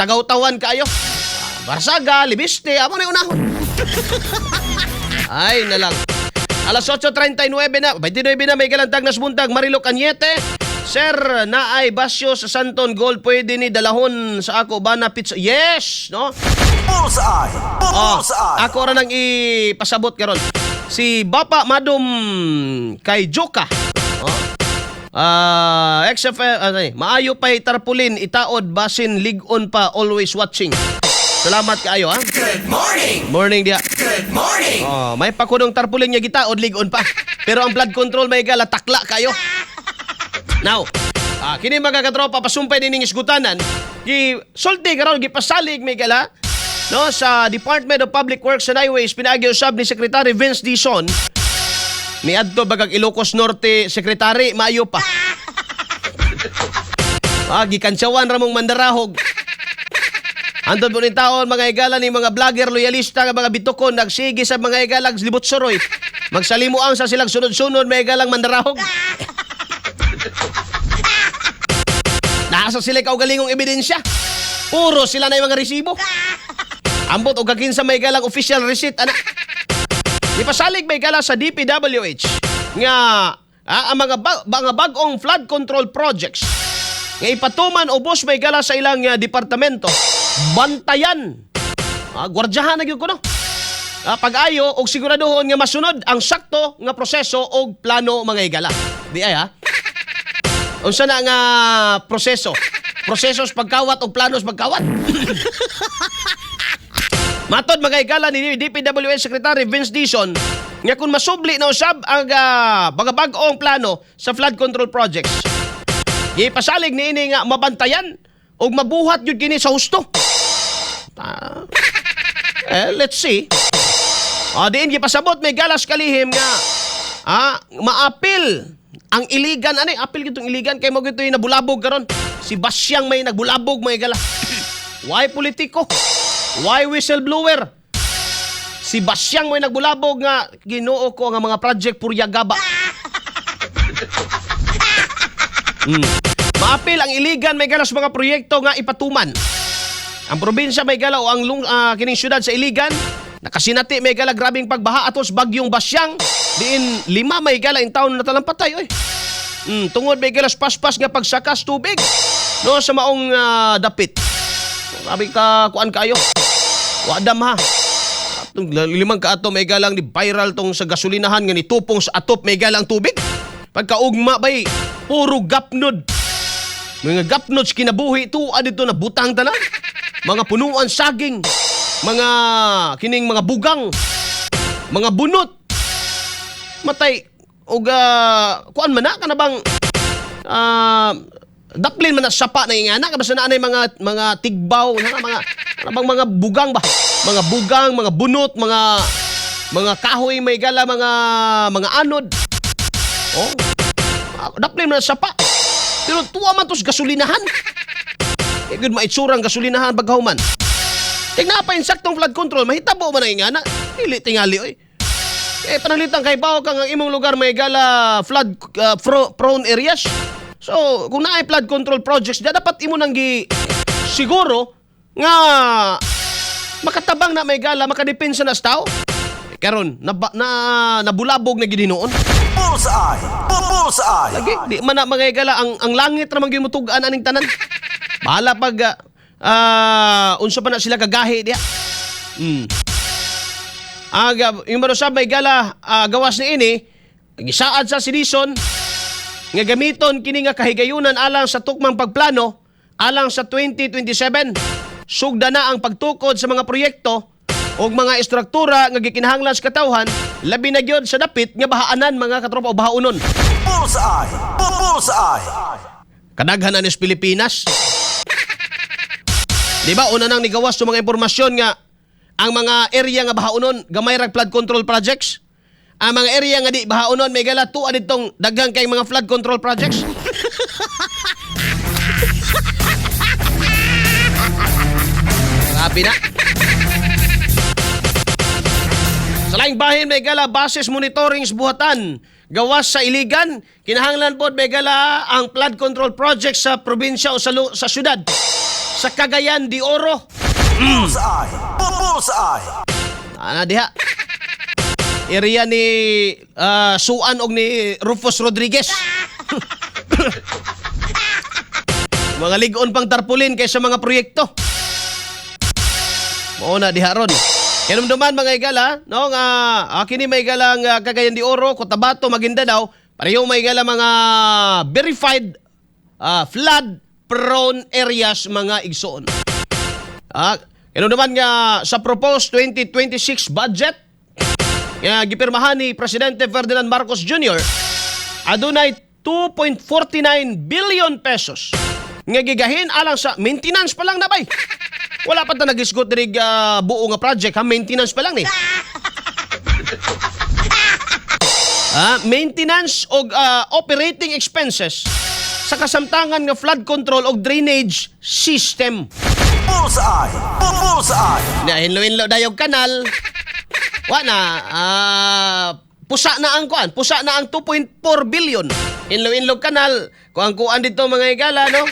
Tagaw-tawan kaayo. Barsaga, Libiste, amo na unahon. Ay, na lang. Alas 8:39 na, 29 na, may galantag nas buntag, Marilo Cañete. Sir, naay basyo sa Santon Gold, pwede ni dalahon sa ako bana pizza. Yes, no? Bullseye! Oh, Bullseye! ako ra nang ipasabot karon. Si Bapa Madum kay Joka. Oh. Ah, XFM ano eh, maayo pa'y tarpulin itaod basin lig-on pa, always watching. Salamat kaayo ha. Good morning! Morning dia. Good morning! Oh, may pakunong tarpulin nga gitaod lig-on pa. Pero ang flood control may gala takla kayo. Now, kini mga katropa, pasumpay nining isgutanan, gi sulti karon, gipasalig may gala no sa Department of Public Works and Highways pinaagi usab ni Secretary Vince Dizon. Niadto bagag Ilocos Norte, Secretary, maayo pa. Gikantsawan ra mong mandarahog. Andon po ning taon mga higala ni mga vlogger loyalista nga mga bitokon nagsige sa mga higalag libot suroy. Magsalimuang sa silang sunod-sunod mga higalang mandarahog. Nasa sila kaugalingong ebidensya. Puro sila na yung mga resibo. Ambot og kakinsa may galang official receipt ana. Ipasalig may gala sa DPWH nga ang mga bag-ong flood control projects nga ipatuman ubos may gala sa ilang departamento bantayan. Gwardyahan na gyud ko no. Pag-ayo og siguraduhon nga masunod ang sakto nga proseso og plano mga higala. Di ay ha. Unsa na nga proseso? Prosesos pagkawat og planos pagkawat. Matod mga higala ni DPWH Secretary Vince Dizon nga kung masubli na usab ang mga bag-ong plano sa flood control projects, gipasalig niini nga mabantayan ug mabuhat gyud kini sa husto. Let's see. Diin gipasabot may galas kalihim nga maapil ang Iligan ani, apil gitong Iligan kay mo gito nabulabog karon. Si Basyang may nagbulabog may gala. Why politiko? Why whistleblower? Si Basyang may nagbulabog nga Ginoo ko nga mga project purya gaba. Maapil ang Iligan may galas mga proyekto nga ipatuman. Ang probinsya may gala o ang kining syudad sa Iligan nakasinati may gala grabing pagbaha atos bagyong Basyang diin 5 may gala in taon na talampatay oy. Tungod may gala paspas nga pagsakas tubig no sa maong dapit. Grabe ka kuan kayo. Wadam ha. Atong 5 ka ato may galang ni viral tong sa gasolinahan nga nitupong sa atop may galang tubig. Pagkaugma bay puro gapnod. Mga gapnod sa kinabuhi tuwa dito na butang tanan. Mga punuan saging, mga kining mga bugang, mga bunot. Matay og kuan man na kana bang daplin man na sapa na ingana ka basta naanay mga tigbaw na mga kana bang mga bugang ba, mga bugang, mga bunot, mga kahoy may gala, mga anod. Oh, daplin man na sapa pero tuwa man tos gasolinahan. Eh, good maitsurang gasolinahan pagkahuman. Tigna pa insaktong flood control, mahitabo man ang ingana. Dili tingali oy. Eh, pananglitan kay bawo kang ang imong lugar may gala flood prone areas. So, kung naay flood control projects, di dapat imo nang gi siguro nga makatabang na may gala, makadepensa na sa tao. Eh, karon na, nabulabog na gid hinuon. Bullseye! Bullseye! Lagi, di man na mga higala, ang langit ra man gyud mutug-an aning tanan. Bahala pag unsa pa na sila kagahi diha. Aga, yung manusab may gala gawas ni ini, gisaad sa si Dizon nga gamiton kini nga kahigayunan alang sa tukmang pagplano alang sa 2027. Sugda na ang pagtukod sa mga proyekto ug mga istruktura nga gikinahanglan sa katawhan, labi na gyud sa dapit nga bahaanan mga katropa o bahaunon. Bullseye! Bullseye! Kadaghan na sa Pilipinas. Di ba una nang nigawas sa mga impormasyon nga ang mga area nga bahaunon gamay rag flood control projects. Ang mga area nga di bahaunon may gala tuwa ditong daghang kay mga flood control projects. Grabe na. Sa laing bahin may gala basis monitoring sa buhatan gawas sa Iligan, kinahanglan pod may gala ang flood control project sa probinsya o sa syudad. Sa Cagayan de Oro. Bullseye! Bullseye! Ana diha. Area ni Suan og ni Rufus Rodriguez. Mga ligon pang tarpulin kaysa mga proyekto. Mao na diha ron. Kinumduman, mga igala, no, nga kini may igala nga Cagayan de Oro, Cotabato, Maguindanao, pareho may igala mga verified flood prone areas, mga igsoon. Kinumduman nga sa proposed 2026 budget nga gipirmahan ni Presidente Ferdinand Marcos Jr., adunay 2.49 billion pesos nga gigahin alang sa maintenance pa lang na bay. Wala pa ta nagisgot diri buo nga project ha, maintenance pa lang ni. Maintenance og operating expenses sa kasamtangan nga flood control og drainage system. Bullseye! Bullseye! Na hinlo-hinlo dayog kanal. Wa na pusa na ang kuan, pusa na ang 2.4 billion. Hinlo-hinlo kanal, kuan kuan dito, mga igala, no.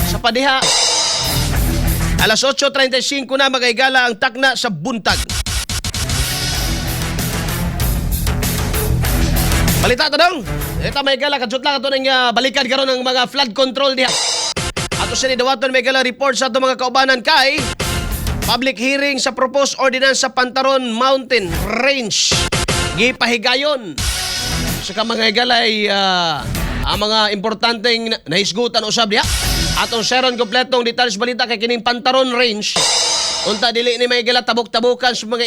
Sa padiha, alas 8:35 na, mga igala, ang takna sa buntag. Balita ta dong. Ito may igala, kadyot lang ato nang balikan karon ng mga flood control diha. Ato siya ni dawaton may gala report sa ato mga kaubanan kay public hearing sa proposed ordinance sa Pantaron Mountain Range gipahigayon. Sa ka mga higalay ang mga importanteng nahisgutan usab diha. Atong sharon kompletong detalye sa balita kay kining Pantaron Range. Unta dili ni may gala tabok-tabukan sa mga